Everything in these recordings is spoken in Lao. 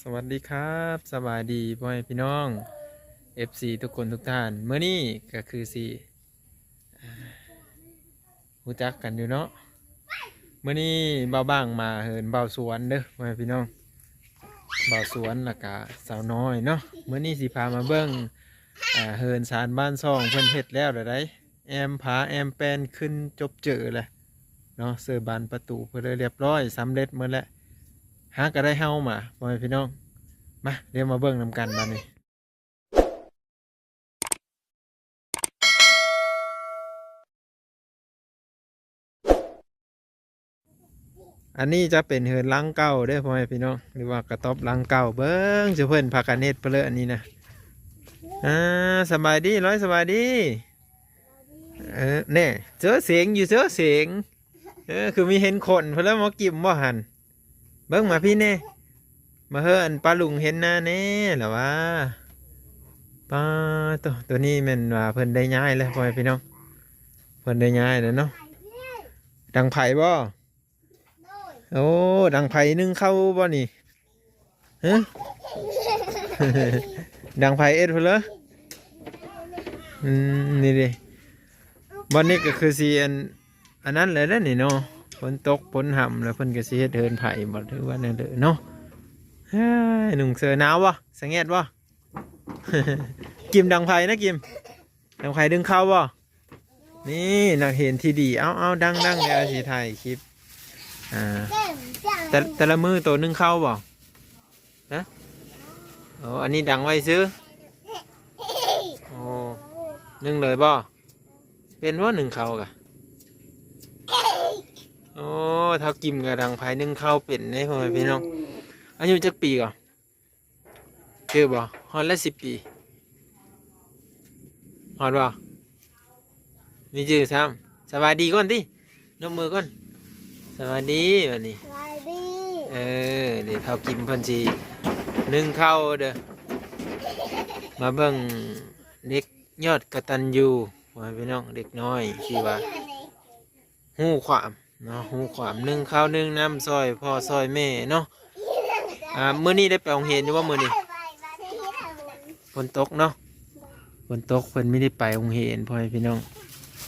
ສະຫວັດດີຄັບ ສະບາຍດີພໍ່ແມ່ພີ່ນ້ອງ ເອັຟຊີ ທຸກຄົນທຸກທ່ານ. ມື້ນີ້ກໍຄືຊິ ອ່າ ຮູ້ຈັກກັນຢູ່ເນາະ. ມື້ນີ້ບ່າວບ້າງມາເຮືອນບ່າວສວນເດີພໍ່ແມ່ພີ່ນ້ອງ ບ່າວສວນ ແລ້ວກະສາວນ້ອຍເນາະ. ມື້ນີ້ຊິພາມາເບິ່ງ ອ່າ ເຮືອນຊານບ້ານຊ່ອງເພິ່ນເຮັດແລ້ວໃດ ແອ້ມຝາແອ້ມແປ້ນຂຶ້ນຈົບເຈີແຫຼະເນາະ ເຊີບານປະຕູເພິ່ນເລີຍລຽບຮ້ອຍ ສຳເລັດໝົດແລ້ວ. ຫາກໍໄດ້ເຮົາມາ ພໍ່ແມ່ພີ່ນ້ອງ ມາ ດຽວມາເບິ່ງນຳກັນບາດນີ້. ອັນນີ້ຈະເປັນເຮືອນຫຼັງເກົ່າເດີພໍ່ແມ່ພີ່ນ້ອງ ຫຼືວ່າກະຕ໊ອບຫຼັງເກົ່າ. ເບິ່ງ ຊຸເພິ່ນພາກັນເຮັດເພີ້ນເລີຍອັນນີ້ນະ. ອ່າ ສະບາຍດີລອຍ ສະບາຍດີ. ເອີ ແນ່ ເຈີສຽງຢູ່ ເຈີສຽງ. ເອີ ຄືມີເຫັນຄົນເພິ່ນລະມາກິມບໍ່ຫັ້ນ. ເບິ່ງມາພີ້ແນ່ ມາເຮີ ອັນປ້າລຸງເຫັນໜ້າແນ່ລະວ່າ. ປ້າໂຕ ໂຕນີ້ແມ່ນວ່າເພິ່ນໄດ້ຍ້າຍແລ້ວ ພໍ່ແມ່ພີ່ນ້ອງ ເພິ່ນໄດ້ຍ້າຍແລ້ວເນາະ. ດັງໄຟບໍ່? ໂອ້ ດັງໄຟໜຶ້ງເຂົ້າບໍ່ນີ້? ຮະ ດັງໄຟເຮັດພຸ້ນເລີ. ອືມ ນີ້ເດ້ ບ່ອນນີ້ກໍຄືຊິອັນ ອັນນັ້ນແຫຼະເດ້ນີ້ເນາະ ຝົນຕົກຝົນຫ້ຳແລ້ວເພິ່ນກໍຊິເຮັດເຮືອນໄຜບໍ່ ຫຼືວ່າແນວໃດເນາະ. ເຮີ້ຍ ນຸ່ງເສື້ອໜາວບໍ່? ສະແງດບໍ່? ກິມ ດັງໄຟນະ ກິມ ດັງໄຟດຶງເຂົ້າບໍ່? ນີ້ນັກເຫັນທີ່ດີ. ເອົາ ເອົາ ດັງໆ ດຽວຊິຖ່າຍຄລິບ. ອ່າ ແຕ່ ແຕ່ລະມື້ໂຕໜຶ້ງເຂົ້າບໍ່? ຮະ? ໂອ້ ອັນນີ້ດັງໄວ້ຊື່. ໂອ້ ໜຶ້ງເລີຍບໍ່? ເປັນບໍ່ໜຶ້ງເຂົ້າກະ? ໂອ້ ທ້າວກິມກະດັງໄຟໜຶ້ງເຂົ້າເປັນເດ້ ພໍ່ແມ່ພີ່ນ້ອງ. ອາຍຸຈັກປີກະ? ຈື່ບໍ່? ຮອດແລ້ວສິບປີ. ຮອດບໍ່? ມີຈື່ຊ້ຳ. ສະບາຍດີກ່ອນຕິ. ຍົກມືກ່ອນ. ສະບາຍດີ ບາດນີ້. ສະບາຍດີ. ເອີ ເດ ທ້າວກິມເພິ່ນຊິໜຶ້ງເຂົ້າເດີ. ມາເບິ່ງເດັກຍອດກະຕັນຍູ ພໍ່ແມ່ພີ່ນ້ອງ ເດັກນ້ອຍທີ່ວ່າຮູ້ຄວາມເນາະ ຮູ້ຄວາມ ໜຶ້ງເຂົ້າໜຶ້ງນ້ຳຊ່ອຍພໍ່ຊ່ອຍແມ່ເນາະ. ອ່າ ມື້ນີ້ໄດ້ໄປໂຮງຮຽນຢູ່ບໍ່ມື້ນີ້? ຝົນຕົກເນາະ ຝົນຕົກ ເພິ່ນບໍ່ໄດ້ໄປໂຮງຮຽນ ພໍ່ແມ່ພີ່ນ້ອງ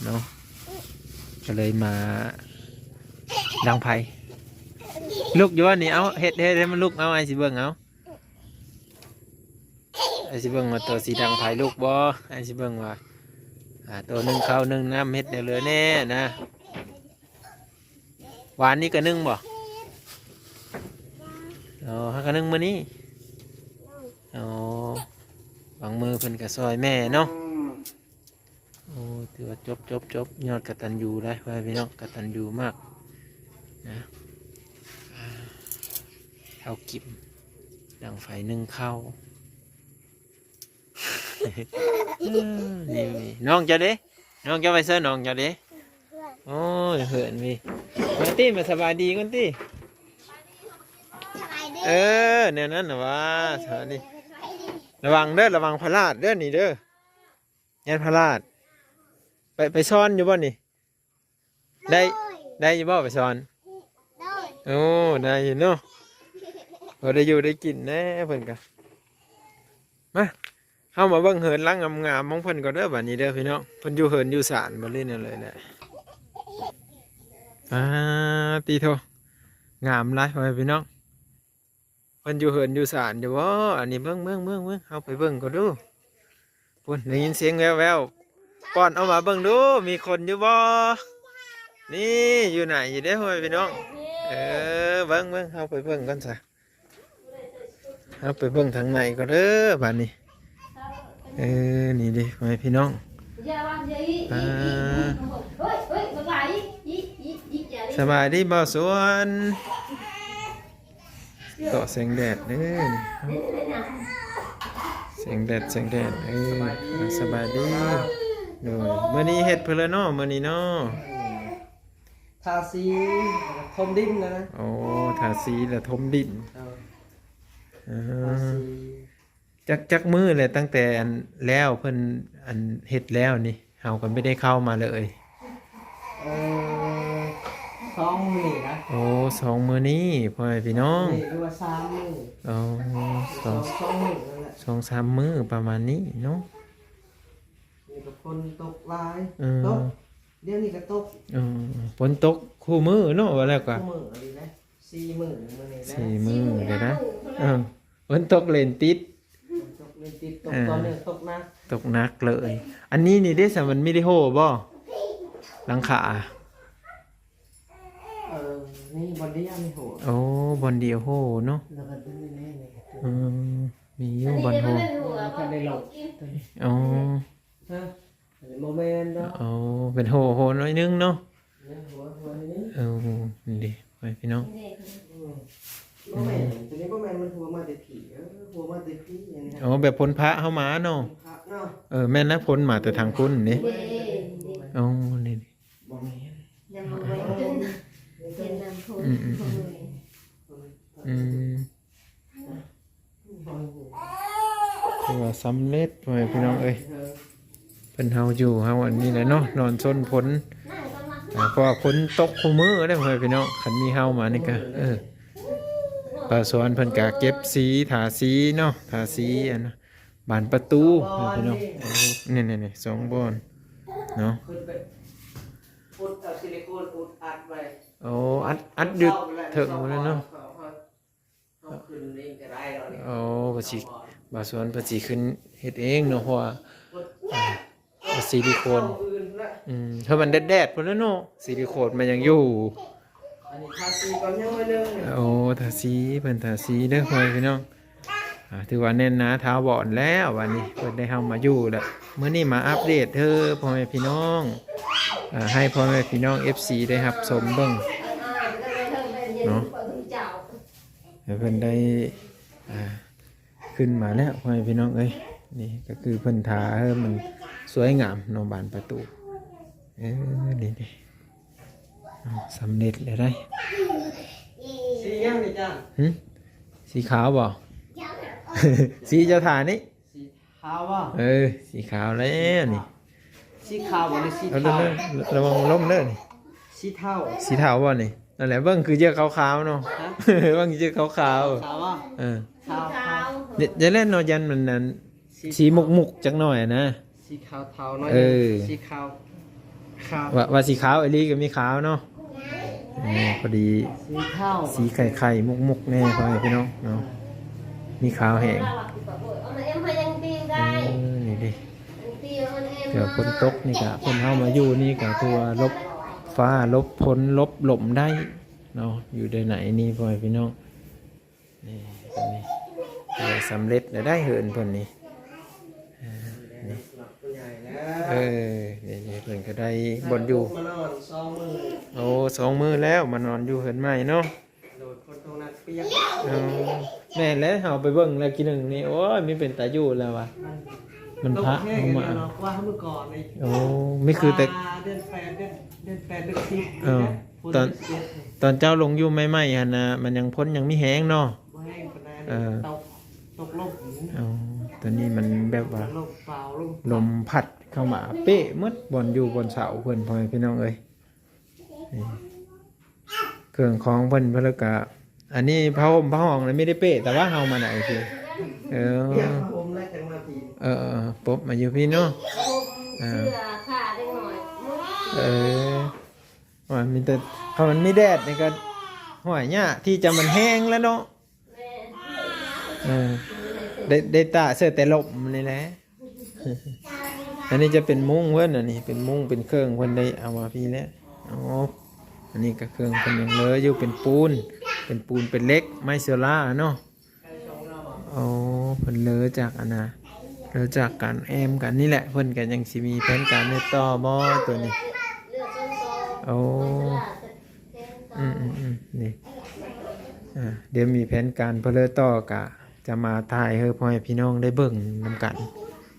ເນາະ ກໍເລີຍມາດັງໄຟ. ລຸກຢູ່ບໍ່ນີ້? ເອົາ ເຮັດ ເຮັດໃຫ້ມັນລຸກ. ເອົາ ອ້າຍຊິເບິ່ງ ເອົາ ອ້າຍຊິເບິ່ງວ່າໂຕຊິດັງໄຟລຸກບໍ່? ອ້າຍຊິເບິ່ງວ່າ ອ່າ ໂຕໜຶ້ງເຂົ້າໜຶ້ງນ້ຳເຮັດແນວເຫຼືອແນ່ນະ. ວານນີ້ກະໜຶ້ງບໍ່? ອໍ ຫາກະໜຶ້ງມື້ນີ້. ອໍ ບາງມື້ເພິ່ນກະຊ່ອຍແມ່ເນາະ. ໂອ້ ຖືວ່າຈົບ ຈົບ ຈົບ ຍອດກະຕັນຍູໄດ໋ ພໍ່ແມ່ພີ່ນ້ອງ ກະຕັນຍູມາກນະ. ອ່າ ເຂົ້າກິມ ດັງໄຟໜຶ້ງເຂົ້າ. ນີ້ ນ້ອງເຈົ້າເດ? ນ້ອງເຈົ້າໄປໃສ? ນ້ອງເຈົ້າເດ? ໂອ້ຍ ເຮີນມີ. ມາຕິ ມາສະບາຍດີກ່ອນຕິ. ເອີ ແນວນັ້ນນະຫວາ. ສະບາຍດີ. ລະວັງເດີ ລະວັງພະລາດເດີນີ້ເດີ. ຢ້ານພະລາດ. ໄປ ໄປສອນຢູ່ບໍ່ນີ້? ໄດ້ ໄດ້ຢູ່ບໍ່ໄປສອນ? ໂອ້ ໄດ້ຢູ່ເນາະ. ພໍໄດ້ຢູ່ໄດ້ກິນແດ່ເພິ່ນກະ. ມາ ເຮົາມາເບິ່ງເຮືອນຫຼັງງາມໆຂອງເພິ່ນກ່ອນເດີ ບາດນີ້ເດີພີ່ນ້ອງ. ເພິ່ນຢູ່ເຮືອນຢູ່ສານບໍ່ ຫຼືແນວໃດແຫຼະ. ປາດຕິໂທ ງາມຫຼາຍ ພໍ່ແມ່ພີ່ນ້ອງ. ເພິ່ນຢູ່ເຮືອນຢູ່ສານຢູ່ບໍ່? ອັນນີ້ເບິ່ງ ເບິ່ງ ເບິ່ງ ເບິ່ງ ເຮົາໄປເບິ່ງກ່ອນດູ. ພຸ້ນ ໄດ້ຍິນສຽງແວ່ວໆ. ປ້ອນອອກມາເບິ່ງດູ ມີຄົນຢູ່ບໍ່? ນີ້ ຢູ່ໃນຢູ່ເດ້ ພໍ່ແມ່ພີ່ນ້ອງ. ເອີ ເບິ່ງ ເບິ່ງ ເຮົາໄປເບິ່ງກ່ອນຊະ. ເຮົາໄປເບິ່ງທາງໃນກ່ອນເດີບາດນີ້. ເອີ ນີ້ເດ້ ພໍ່ແມ່ພີ່ນ້ອງ. ອ່າ ສະບາຍດີ ບ່າວສວນ. ເກາະແສງແດດເດີ ແສງແດດ ແສງແດດ. ເອີ ສະບາຍດີ. ໂດຍ ມື້ນີ້ເຮັດເພິ່ນລະເນາະ ມື້ນີ້ເນາະ. ທາສີ ຖົມດິນນະ. ໂອ້ ທາສີລະຖົມດິນ. ເອີ ເອີ ທາສີ. ຈັກ ຈັກມື້ແຫຼະ ຕັ້ງແຕ່ອັນແລ້ວ ເພິ່ນອັນເຮັດແລ້ວນີ້ ເຮົາກໍບໍ່ໄດ້ເຂົ້າມາເລີຍ. ເອີ ສອງມື້ນີ້ນະ ໂອ້ ສອງມື້ນີ້ ພໍ່ແມ່ພີ່ນ້ອງ ນີ້ ຫຼືວ່າສາມມື້ ໂອ້ ສອງ ສອງ ສອງມື້ນັ້ນແຫຼະ ສອງສາມມື້ປະມານນີ້ເນາະ ນີ້ກໍຝົນຕົກຫຼາຍ ເອີ ຕົກ ດຽວນີ້ກໍຕົກ ເອີ ຝົນຕົກຄູ່ມື້ເນາະ ວ່າແລ້ວກໍຄູ່ມື້ອີກແຫຼະ ສີ່ມື້ມື້ນີ້ແຫຼະ ສີ່ມື້ເດ້ນະ ເອີ ຝົນຕົກເລ່ນຕິດ ຝົນຕົກເລ່ນຕິດ ຕົກ ເອີ ຕໍ່ເນື່ອງ ຕົກໜັກ ຕົກໜັກເລີຍ ອັນນີ້ນີ້ເດ້ ຊະມັນມີໄດ້ໂຮ່ບໍ່ ຫຼັງຄາ ເອີ ນີ້ບ່ອນດຽວນີ້ໂຮ່ ໂອ້ ບ່ອນດຽວໂຮ່ເນາະ ແລ້ວກໍຕົວນີ້ແນ່ນີ້ ອືມ ມີຢູ່ບ່ອນໂຮ່ ອັນນີ້ບໍ່ແມ່ນໂຮ່ ບໍ່ທັນໄດ້ລົງ ໂອ້ ຮະ ອັນນີ້ບໍ່ແມ່ນດອກ ໂອ້ ເປັນໂຮ່ ໂຮ່ໜ້ອຍໜຶ່ງເນາະ ເປັນໂຮ່ ໂຮ່ໜ້ອຍໜຶ່ງ ເອີ ນີ້ເດ້ ພໍ່ແມ່ພີ່ນ້ອງ ນີ້ເດ້ ອືມ ບໍ່ແມ່ນ ຕົວນີ້ບໍ່ແມ່ນ ມັນຮົ່ວມາແຕ່ພີ້ ເອີ ຮົ່ວມາແຕ່ພີ້ ອັນນີ້ ອໍ ແບບຝົນພະເຮົາມາເນາະ ຝົນພະເນາະ ເອີ ແມ່ນແລ້ວ ຝົນມາແຕ່ທາງພຸ້ນເດ້ ນີ້ເດ້ ອໍ ນີ້ເດ້ ບໍ່ແມ່ນ ຍັງບໍ່ໄດ້ຂຶ້ນ ເຫັນນຳໂພ ອືມ ອືມ ອືມ ອືມ ຖືວ່າສຳເລັດ ພໍ່ແມ່ພີ່ນ້ອງເອີຍ ເພິ່ນເຮົາຢູ່ເຮົາອັນນີ້ແຫຼະເນາະ ນອນຊົນຝົນ ອ່າ ເພາະວ່າຝົນຕົກຄູ່ມື້ເດ້ ພໍ່ແມ່ພີ່ນ້ອງ ຄັນມີເຮົາມານີ້ກະ ເອີ ປາສວນເພິ່ນກະເກັບສີ ທາສີເນາະ ທາສີອັນ ບານປະຕູ ພີ່ນ້ອງ ນີ້ໆໆ ສອງບ່ອນເນາະ ເພິ່ນໄປອຸດເອົາຊິລິໂຄນອຸດອັດໄວ້ ໂອ້ ອັດ ອັດຢູ່ເທິງພຸ້ນແຫຼະເນາະ ເຮົາຂຶ້ນເອງກໍໄດ້ແລ້ວນີ້ ໂອ້ ວ່າຊິ ບ່າວສວນເພິ່ນຊິຂຶ້ນເຮັດເອງເນາະ ເພາະວ່າ ອ່າ ເອົາຊິລິໂຄນ ອື່ນລະ ອືມ ເພາະມັນແດດໆພຸ້ນແຫຼະເນາະ ຊິລິໂຄນມັນຍັງຢູ່ ອັນນີ້ທາສີກ່ອນ ຍັງໜ້ອຍໜຶ່ງ ໂອ້ ທາສີ ເພິ່ນທາສີເດີ ພໍ່ແມ່ພີ່ນ້ອງ ອ່າ ຖືວ່າແໜ້ນໜາຖາວອນແລ້ວ ບາດນີ້ເພິ່ນໄດ້ເຮົາມາຢູ່ແລ້ວ ມື້ນີ້ມາອັບເດດເດີ ພໍ່ແມ່ພີ່ນ້ອງ ອ່າ ໃຫ້ພໍ່ແມ່ພີ່ນ້ອງເອັຟຊີໄດ້ຮັບຊົມເບິ່ງເນາະ ໃຫ້ເພິ່ນໄດ້ ອ່າ ຂຶ້ນມາແລ້ວ ພໍ່ແມ່ພີ່ນ້ອງເອີຍ ນີ້ກໍຄືເພິ່ນທາໃຫ້ມັນສວຍງາມເນາະ ບານປະຕູ ເອີ ນີ້ໆ ເອົາ ສຳເລັດແລ້ວໄດ໋ ສີຫຍັງນີ້ຈ້າ ຫຶ ສີຂາວບໍ່ ສີເຈົ້າທ່ານີ້ ສີຂາວບໍ່ ເອີ ສີຂາວແລ້ວນີ້ ສີຂາວບໍ່ ຫຼືສີເທົາ ລະວັງລົ້ມເດີນີ້ ສີເທົາ ສີເທົາບໍ່ນີ້ ນັ້ນແຫຼະ ເບິ່ງຄືຈະຂາວໆເນາະ ຮະ ເບິ່ງຄືຈະຂາວໆ ຂາວບໍ່ ເອີ ຂາວ ຂາວ ຢ່າ ຢ່າແລ່ນເນາະ ຢ້ານມັນນັ້ນ ສີ ສີມຸກໆຈັກໜ້ອຍນະ ສີຂາວເທົາໜ້ອຍ ເອີ ສີຂາວ ຂາວ ວ່າ ວ່າສີຂາວອີ່ຫຼີກໍມີຂາວເນາະ ເອີ ພໍດີ ສີເທົາ ສີໄຂ່ໆມຸກໆແດ່ ພໍ່ແມ່ພີ່ນ້ອງເນາະ ມີຂາວແຮງ ເອີ ນີ້ເດ້ ເທື່ອຝົນຕົກນີ້ກະ ເພິ່ນເຮົາມາຢູ່ນີ້ກະ ຖືວ່າຫຼົບຟ້າ ຫຼົບຝົນ ຫຼົບລົມໄດ້ເນາະ ຢູ່ໃນນີ້ ພໍ່ແມ່ພີ່ນ້ອງ ນີ້ ຕົວນີ້ ເອີ ສຳເລັດແລ້ວໄດ໋ ເຮືອນເພິ່ນນີ້ ເອີ ນີ້ ເອີ ນີ້ ນີ້ ເພິ່ນກໍໄດ້ບ່ອນຢູ່ ມານອນສອງມື້ ໂອ້ ສອງມື້ແລ້ວ ມານອນຢູ່ເຮືອນໃໝ່ເນາະ ໂດຍ ຝົນຕົກໜັກປຽກ ເອີ ແມ່ນແລ້ວ ເຮົາໄປເບິ່ງແລ້ວກີ້ໜຶ່ງນີ້ ໂອ້ຍ ມີເປັນຕາຢູ່ແລ້ວວ່າ ມັນ ມັນພະລົງແຮງມາ ເນາະ ວ່າມື້ກ່ອນນີ້ ໂອ້ ມີຄືແຕ່ ອ່າ ເດືອນແປດ ເດືອນ ເດືອນແປດ ເດືອນສິບ ເອີ ນີ້ແຫຼະ ຕອນ ຕອນເຈົ້າລົງຢູ່ໃໝ່ໆຫັ້ນນະ ມັນຍັງ ຝົນຍັງມີແຮງເນາະ ບໍ່ແຮງປານໃດ ເອີ ຕົກ ຕົກລົມ ອໍ ຕອນນີ້ມັນແບບວ່າ ລົມເປົ່າ ລົມພັດ ລົມພັດເຂົ້າມາເປະໝົດ ບ່ອນຢູ່ບ່ອນເຊົາເພິ່ນ ພໍ່ແມ່ພີ່ນ້ອງເອີຍ ນີ້ ເຄື່ອງຂອງເພິ່ນ ເພິ່ນລະກະ ອັນນີ້ຜ້າຫົ່ມຜ້າຫ້ອງນະ ມີແຕ່ເປະ ແຕ່ວ່າເຮົາມາໄດ້ພີ້ ເອີ ເອີ ປົບມາຢູ່ພີ້ເນາະ ເອີ ເສື້ອຜ້າເດັກນ້ອຍ ເອີ ວ່າມີແຕ່ ຖ້າມັນມີແດດນີ້ກໍ ຫ້ວຍ ຍາກທີ່ຈະມັນແຫ້ງແລ້ວເນາະ ແມ່ນ ເອີ ໄດ້ ໄດ້ຕາກເສື້ອແຕ່ລົມນີ້ແຫຼະ ອັນນີ້ຈະເປັນມຸ້ງເພິ່ນ ອັນນີ້ເປັນມຸ້ງເປັນເຄື່ອງເພິ່ນໄດ້ເອົາມາພີ້ແຫຼະ ອໍ ອັນນີ້ກໍເຄື່ອງເພິ່ນຍັງເຫຼືອຢູ່ ເປັນປູນ ເປັນປູນເປັນເຫຼັກ ໄມ້ເຊລາເນາະ ອໍ ເພິ່ນເຫຼືອຈາກອັນນະ ເຫຼືອຈາກການແອ້ມກັນນີ້ແຫຼະ ເພິ່ນກໍຍັງຊິມີແຜນການເຮັດຕໍ່ບໍ່ຕົວນີ້ ໂອ້ ອືມໆໆ ນີ້ ອ່າ ດຽວມີແຜນການເພີ້ຕໍ່ກະຈະມາຖ່າຍໃຫ້ພໍ່ແມ່ພີ່ນ້ອງໄດ້ເບິ່ງນຳກັນ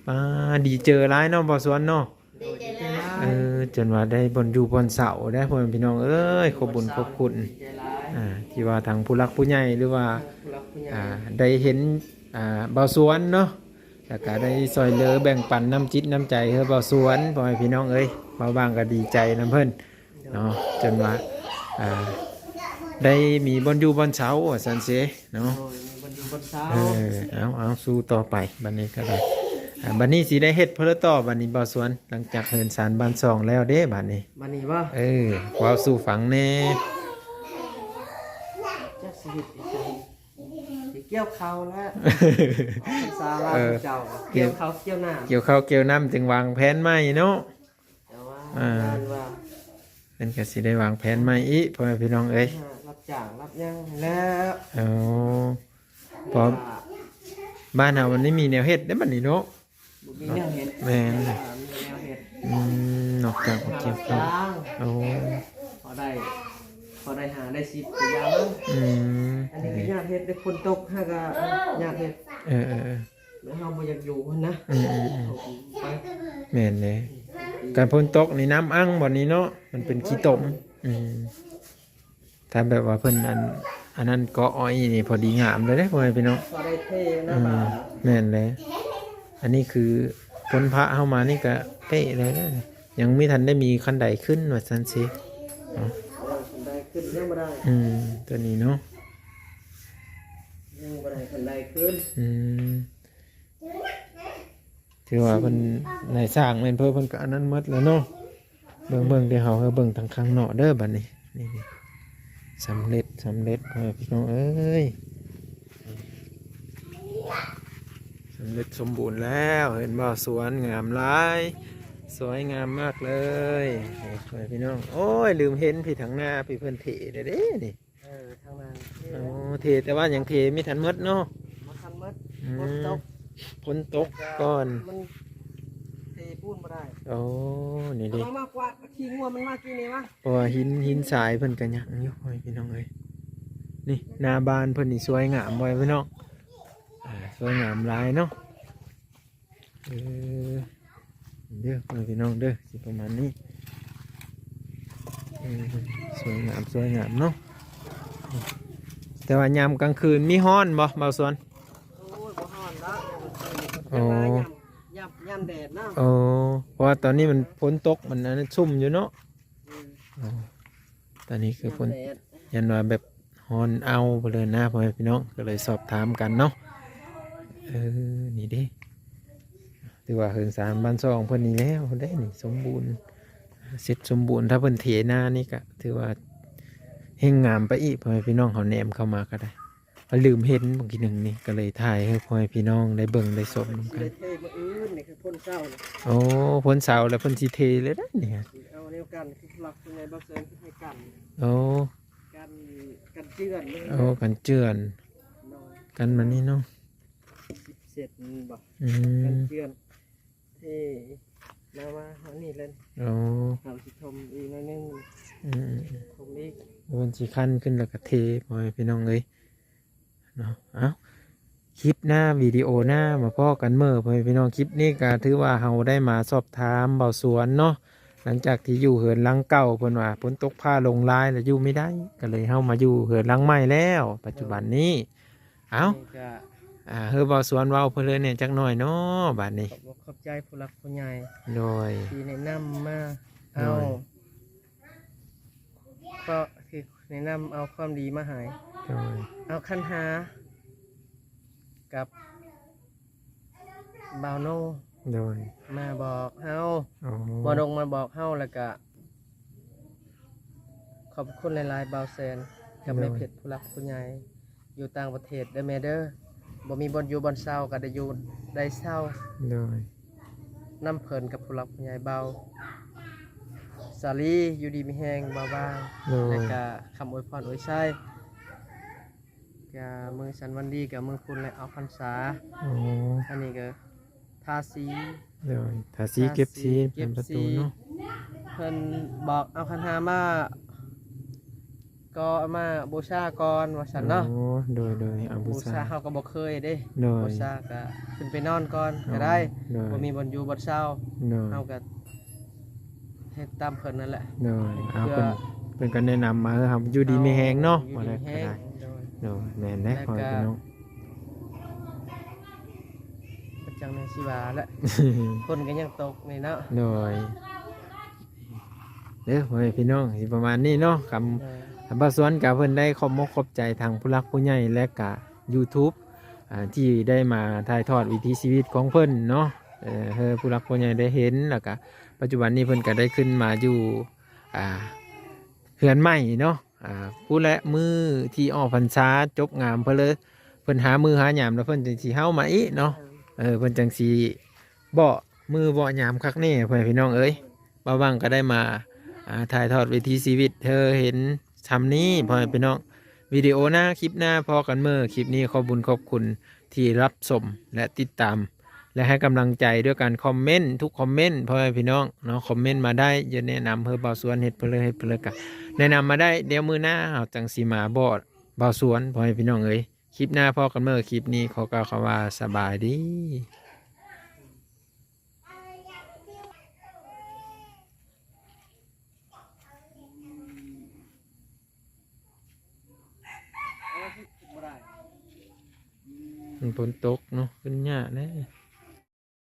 ປ້າ ດີເຈີຫຼາຍເນາະ ບ່າວສວນເນາະ ດີເຈີຫຼາຍ ເອີ ຈົນວ່າໄດ້ບ່ອນຢູ່ບ່ອນເຊົາໄດ້ ພໍ່ແມ່ພີ່ນ້ອງເອີຍ ຂອບບຸນຂອບຄຸນ ອ່າ ທີ່ວ່າທາງຜູ້ຫຼັກຜູ້ໃຫຍ່ ຫຼືວ່າ ຜູ້ຫຼັກຜູ້ໃຫຍ່ ອ່າ ໄດ້ເຫັນ ອ່າ ບ່າວສວນເນາະ ແລ້ວກະໄດ້ຊ່ອຍເຫຼືອແບ່ງປັນນ້ຳຈິດນ້ຳໃຈໃຫ້ບ່າວສວນ ພໍ່ແມ່ພີ່ນ້ອງເອີຍ ບ່າວບາງກໍດີໃຈນຳເພິ່ນເນາະ ຈົນວ່າ ອ່າ ໄດ້ມີບ່ອນຢູ່ບ່ອນເຊົາວ່າຊັ້ນເຊເນາະ. ໂດຍ ມີບ່ອນຢູ່ບ່ອນເຊົາ. ເອີ ເອົາ ເອົາ ສູ້ຕໍ່ໄປ ບັດນີ້ກໍໄດ້. ອ່າ ບັດນີ້ຊິໄດ້ເຮັດເພິ່ນຕໍ່ ບັດນີ້ບ່າວສວນ ຫຼັງຈາກເຮືອນຊານບ້ານຊ່ອງແລ້ວເດ້ ບັດນີ້. ບັດນີ້ບໍ່? ເອີ ເວົ້າສູ່ຟັງແດ່. ຈັກຊິເຮັດອີ່ຫຍັງ ຊິກ່ຽວເຂົ້າແລ້ວ ພາສາລາວເຈົ້າ ເອີ ກ່ຽວເຂົ້າກ່ຽວນ້ຳ ກ່ຽວເຂົ້າກ່ຽວນ້ຳ ຈຶ່ງວາງແຜນໃໝ່ເນາະ. ແຕ່ວ່າ ອ່າ ງານວ່າ ເພິ່ນກໍຊິໄດ້ວາງແຜນໃໝ່ອີກ ພໍ່ແມ່ພີ່ນ້ອງເອີຍ. ອ່າ ຮັບຈ້າງຮັບຫຍັງແລ້ວ. ເອີ ເພາະ ອ່າ ບ້ານເຮົາມັນໄດ້ມີແນວເຮັດເດ້ບັດນີ້ເນາະ. ບໍ່ມີແນວເຮັດ. ແມ່ນ ອ່າ ມີແນວເຮັດ. ອືມ ນອກຈາກວ່າກ່ຽວເຂົ້າ. ຮັບຈ້າງ. ໂອ້ ພໍໄດ້ ພໍໄດ້ຫ້າໄດ້ສິບກໍຢ່າມັນ. ອືມ ອັນນີ້ກໍຍາກເຮັດເດ້ ຝົນຕົກຫາກໍຍາກເຮັດ. ເອີໆໆ ແລ້ວເຮົາບໍ່ຢາກຢູ່ຫັ້ນນະ. ອືມໆໆ ໄປ ແມ່ນເດ້. ອືມ ການຝົນຕົກນີ້ນ້ຳອັ່ງບ່ອນນີ້ເນາະ ມັນເປັນຂີ້ຕົມ. ອືມ ຖ້າແບບວ່າເພິ່ນອັນ ອັນນັ້ນເກາະອ້ອຍນີ້ພໍດີງາມເລີຍເດ້ ພໍ່ແມ່ພີ່ນ້ອງ. ພໍໄດ້ເທນະ. ອືມ ບາດ ແມ່ນເລີຍ. ອັນນີ້ຄືຝົນພະເຮົາມານີ້ກະເປະເລີຍເດ້. ຍັງມີທັນໄດ້ມີຄັນໄດຂຶ້ນວ່າຊັ້ນຊິເນາະ. ເອີ ຄັນໄດຂຶ້ນຍັງບໍ່ໄດ້. ອືມ ຕົວນີ້ເນາະ ຍັງບໍ່ໄດ້ຄັນໄດຂຶ້ນ. ອືມ ຖືວ່າເພິ່ນນາຍຊ່າງແມ່ນເພິ່ນ ເພິ່ນກໍອັນນັ້ນໝົດແລ້ວເນາະ. ເບິ່ງ ເບິ່ງເດີ ເຮົາໃຫ້ເບິ່ງທາງຂ້າງນອກເດີບັດນີ້. ນີ້ ນີ້ ສຳເລັດ ສຳເລັດ ພໍ່ແມ່ພີ່ນ້ອງເອີຍ. ສຳເລັດສົມບູນແລ້ວ ເຫັນບໍ່? ສວນງາມຫຼາຍ ສວຍງາມມາກເລີຍ ນີ້ ພໍ່ແມ່ພີ່ນ້ອງ. ໂອ້ຍ ລືມເຫັນພີ້ ທາງໜ້າພີ້ ເພິ່ນເທແລ້ວເດ້ນີ້. ເອີ ທາງນັ້ນເທ. ໂອ້ ເທ ແຕ່ວ່າຍັງເທບໍ່ທັນໝົດເນາະ. ບໍ່ທັນໝົດ. ອືມ ຝົນຕົກ ຝົນຕົກກ່ອນ ມັນເທປູນບໍ່ໄດ້. ໂອ້ ນີ້ເດ້ ເອົາມາກວາດຂີ້ງົວມັນມາກີ້ນີ້ວະ. ເພາະວ່າຫີນ ຫີນຊາຍເພິ່ນກໍຍັງຢູ່ ພໍ່ແມ່ພີ່ນ້ອງເອີຍ. ນີ້ໜ້າບ້ານເພິ່ນນີ້ສວຍງາມ ພໍ່ແມ່ພີ່ນ້ອງ. ອ່າ ສວຍງາມຫຼາຍເນາະ. ເອີ ເດີ ພໍ່ແມ່ພີ່ນ້ອງເດີ ຊິປະມານນີ້. ເອີ ສວຍງາມ ສວຍງາມເນາະ. ແຕ່ວ່າຍາມກາງຄືນມີຮ້ອນບໍ່ ບ່າວສວນ? ໂອ້ຍ ບໍ່ຮ້ອນດອກຍາມກາງຄືນ. ໂອ້ ແຕ່ວ່າຍາມ ຍາມ ຍາມແດດເນາະ. ໂອ້ ເພາະວ່າຕອນນີ້ມັນຝົນຕົກ ມັນອັນນັ້ນຊຸ່ມຢູ່ເນາະ. ອືມ ອໍ ຕອນນີ້ຄືຝົນ ຍາມແດດ ຢ້ານວ່າແບບຮ້ອນເອົາໄປເລີຍນະ ພໍ່ແມ່ພີ່ນ້ອງ ກໍເລີຍສອບຖາມກັນເນາະ. ເອີ ນີ້ເດ້ ຖືວ່າເຮືອນຊານບ້ານຊ່ອງເພິ່ນນີ້ແລ້ວເດ້ນີ້ ສົມບູນ ເສັດສົມບູນ. ຖ້າເພິ່ນເທໜ້ານີ້ກໍຖືວ່າແຮ່ງງາມໄປອີກ ພໍ່ແມ່ພີ່ນ້ອງ ເຮົາແນມເຂົ້າມາກໍໄດ້. ເຮົາລືມເຫັນບາງທີໜຶ່ງນີ້ ກໍເລີຍຖ່າຍໃຫ້ພໍ່ແມ່ພີ່ນ້ອງໄດ້ເບິ່ງໄດ້ຊົມນຳກັນ. ຊິໄດ້ເທມື້ອື່ນນີ້ ຄືຝົນເຊົານີ້. ໂອ້ ຝົນເຊົາແລ້ວເພິ່ນຊິເທເລີຍເດ້ນີ້. ຊິເອົາແນວກັນ ຄືຜູ້ຫຼັກຜູ້ໃຫຍ່ບ່າວເຊີນເພິ່ນໃຫ້ກັນ. ໂອ້ ກັນ ກັນເຈື່ອນ. ໂອ້ ກັນເຈື່ອນ. ໂດຍ ກັນມານີ້ເນາະ. ສິບເຊັນບໍ່? ອືມ ກັນເຈື່ອນ. ເທມາ ມາເຮົານີ້ເລີຍ. ໂອ້ ເຮົາຊິຖົມອີກໜ້ອຍໜຶ່ງ. ອືມ ຖົມອີກ ເພິ່ນຊິຄັນຂຶ້ນແລ້ວກໍເທ ພໍ່ແມ່ພີ່ນ້ອງເອີຍເນາະ. ເອົ້າ ຄລິບໜ້າ ວິດີໂອໜ້າມາພໍ້ກັນເໝີ ພໍ່ແມ່ພີ່ນ້ອງ. ຄລິບນີ້ກໍຖືວ່າເຮົາໄດ້ມາສອບຖາມບ່າວສວນເນາະ ຫຼັງຈາກທີ່ຢູ່ເຮືອນຫຼັງເກົ່າ ເພິ່ນວ່າຝົນຕົກຟ້າລົງຫຼາຍແລ້ວຢູ່ບໍ່ໄດ້ ກໍເລີຍເຮົາມາຢູ່ເຮືອນຫຼັງໃໝ່ແລ້ວ ປັດຈຸບັນນີ້. ເອົ້າ ນີ້ກະ ອ່າ ເຮີບ່າວສວນເວົ້າເພິ່ນເລີຍແດ່ຈັກໜ້ອຍເນາະບາດນີ້. ຂອບອົກຂອບໃຈຜູ້ຫຼັກຜູ້ໃຫຍ່ ໂດຍ ທີ່ແນະນຳມາເອົາ ໂດຍ ກໍຄືແນະນຳເອົາຄວາມດີມາໃຫ້ ໂດຍ ເອົາຂັນຫ້າກັບບ່າວໂນ ໂດຍ ມາບອກເຮົາ. ອໍ ບ່າວໂນມາບອກເຮົາ ແລ້ວກະ ຂອບຄຸນຫຼາຍໆ ບ່າວແສນ ກັບ ໂດຍ ແມ່ເພັດ ຜູ້ຫຼັກຜູ້ໃຫຍ່ຢູ່ຕ່າງປະເທດເດີແມ່ເດີ. ບໍ່ມີບ່ອນຢູ່ບ່ອນເຊົາກໍໄດ້ຢູ່ໄດ້ເຊົາ ໂດຍ ນຳເພິ່ນກັບຜູ້ຫຼັກຜູ້ໃຫຍ່ ບ່າວສາລີ ຢູ່ດີມີແຮງ ບ່າວບາງ ໂດຍ ແລະກະຄຳອວຍພອນອວຍໄຊ ກະມື້ສັນວັນດີກະມື້ພຸດແຫຼະ ອອກພັນສາ. ອໍ ອັນນີ້ກະ ທາສີ ໂດຍ ທາສີເກັບສີ ເກັບສີ ເປັນປະຕູເນາະ. ເພິ່ນບອກເອົາຂັນຫ້າມາ ກໍເອົາມາບູຊາກ່ອນວ່າຊັ້ນເນາະ. ໂອ້ ໂດຍໆ ເອົາບູຊາ ບູຊາເຮົາກໍບໍ່ເຄີຍເດ້ ໂດຍ ບູຊາກໍຂຶ້ນໄປນອນກ່ອນກໍໄດ້ ອໍ ໂດຍ ບໍ່ມີບ່ອນຢູ່ບ່ອນເຊົາ ໂດຍ ເຮົາກໍ ເຮັດຕາມເພິ່ນນັ້ນແຫຼະ ໂດຍ ເອົາ ເພື່ອ ເພິ່ນ ເພິ່ນກໍແນະນຳມາ ເອີ ເຮົາຢູ່ດີມີແຮງເນາະ ຢູ່ດີມີແຮງ ວ່າແລ້ວກໍໄດ້ ໂດຍ ໂດຍ ແມ່ນແຫຼະ ແລ້ວກໍ ພໍ່ແມ່ພີ່ນ້ອງ ເປັນຈັ່ງໃດຊິວ່າແຫຼະ ຝົນກໍຍັງຕົກນີ້ເນາະ ໂດຍ ເດີພໍ່ແມ່ພີ່ນ້ອງ ຊິປະມານນີ້ເນາະ. ຄຳ ເອີ ຄຳບ່າວສວນກະເພິ່ນໄດ້ຂອບມົກຂອບໃຈທາງຜູ້ຫຼັກຜູ້ໃຫຍ່ ແລະກະ YouTube ອ່າ ທີ່ໄດ້ມາຖ່າຍທອດວິຖີຊີວິດຂອງເພິ່ນເນາະ ເອີ ໃຫ້ຜູ້ຫຼັກຜູ້ໃຫຍ່ໄດ້ເຫັນ. ແລ້ວກະປັດຈຸບັນນີ້ເພິ່ນກະໄດ້ຂຶ້ນມາຢູ່ ອ່າ ເຮືອນໃໝ່ເນາະ. ອ່າ ພຸ້ນແຫຼະ ມື້ທີ່ອອກພັນສາຈົບງາມ ເພິ່ນເລີຍ ເພິ່ນຫາມື້ຫາຍາມ ແລ້ວເພິ່ນຈັ່ງຊິເຮົາມາອີກເນາະ. ເອີ ເພິ່ນຈັ່ງຊິເບາະມື້ເບາະຍາມຄັກແນ່ ພໍ່ແມ່ພີ່ນ້ອງເອີຍ. ບ່າວຫວັງກໍໄດ້ມາ ອ່າ ຖ່າຍທອດວິຖີຊີວິດໃຫ້ເຫັນຊ່ຳນີ້ ພໍ່ແມ່ພີ່ນ້ອງ. ວິດີໂອໜ້າ ຄລິບໜ້າພໍ້ກັນເໝີ. ຄລິບນີ້ຂອບບຸນຂອບຄຸນທີ່ຮັບຊົມ ແລະ ຕິດຕາມ ແລະ ໃຫ້ກຳລັງໃຈດ້ວຍການຄອມເມັນທຸກຄອມເມັນ ພໍ່ແມ່ພີ່ນ້ອງເນາະ. ຄອມເມັນມາໄດ້ ຢາກແນະນຳໃຫ້ບ່າວສວນເຮັດເພິ່ນເລີຍ ເຮັດເພິ່ນເລີຍ ກະແນະນຳມາໄດ້. ດຽວມື້ໜ້າເຮົາຈັ່ງຊິມາບອກບ່າວສວນ ພໍ່ແມ່ພີ່ນ້ອງເອີຍ. ຄລິບໜ້າພໍ້ກັນເໝີ. ຄລິບນີ້ຂໍກ່າວຄຳວ່າສະບາຍດີ. ມັນຝົນຕົກເນາະ ຂຶ້ນຍາກເດ້.